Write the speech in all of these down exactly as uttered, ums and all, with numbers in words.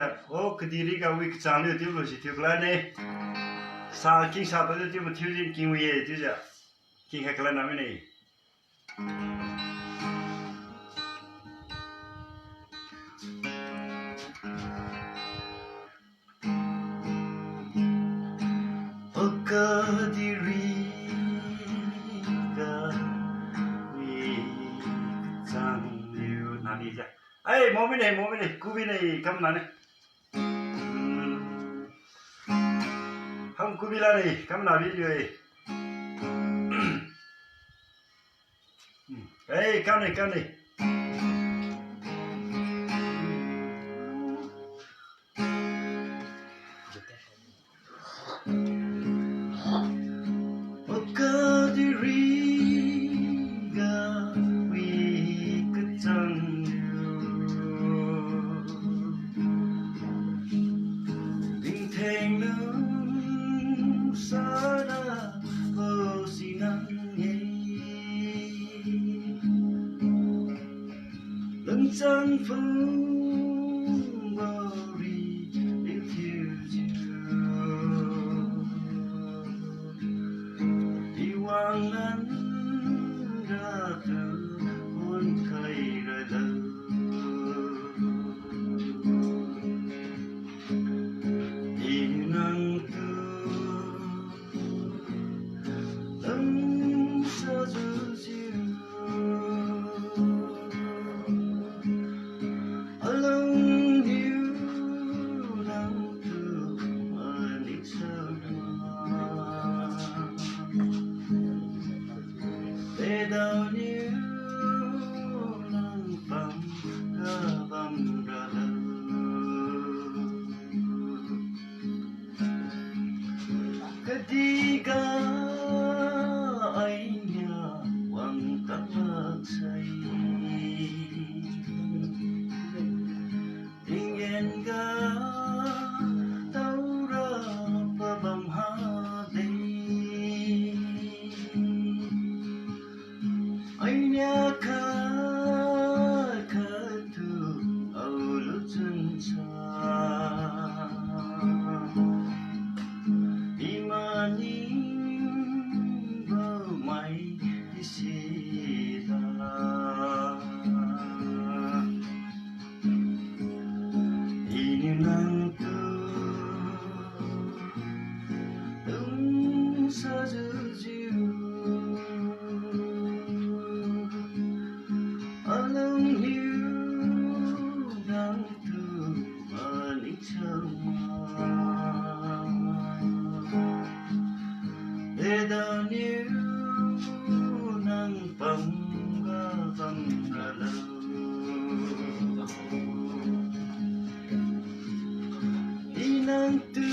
O kadihpiriga wi kachang niu chiubo si thiu kalan ne. Sa king sa tadi chiu mathiu jin king wi ye chiujiu. King hai kalan na mine. O kadihpiriga wi kachang niu nani ja. Ai, mao mine, mao mine, ku mine, kam nane. Hmm. Ham ku mi lane, kam na mi ye. Hmm. Ai, kam ne, kam ne. O kadihpiriga wi kachang niu. Tingtheng lungsara bo si nang ye. Lungchang phungbo ri liu thiujiu. Iwang nan ratu pon khai ralo. Iniu nangtu lungsajiu. Alung niu nangtu maning sama. Dedao niu nang pam ga bam ralo. Kadihga ainia wang tanglaksai. Tinggen ga taora pabam ha de. Ainia khat khattu aulu chunsa. Imaning bammai disila. Iniu nangtu lungsajiu. Alung niu nangtu maning sama. Dedao niu nang pam ga bam ralo. I nangtu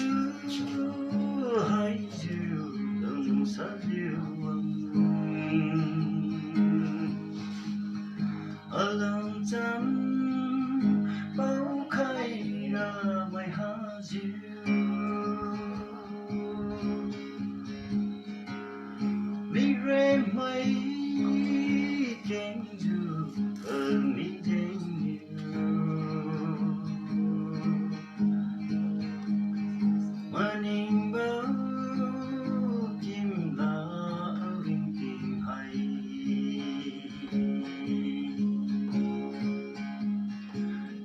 haijiu lungsajiu wang. Alung cham paokhai ramai hajiu. Miremai kengjiu, alung mi jengniu. Maningbo kimla aringting hai.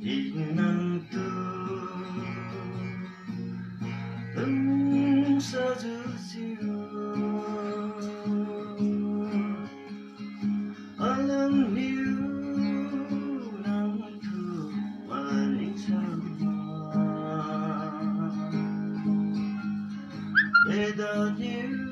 I nangtu lungsajiu jiu. Alung niu nangtu maning sama. Dedao niu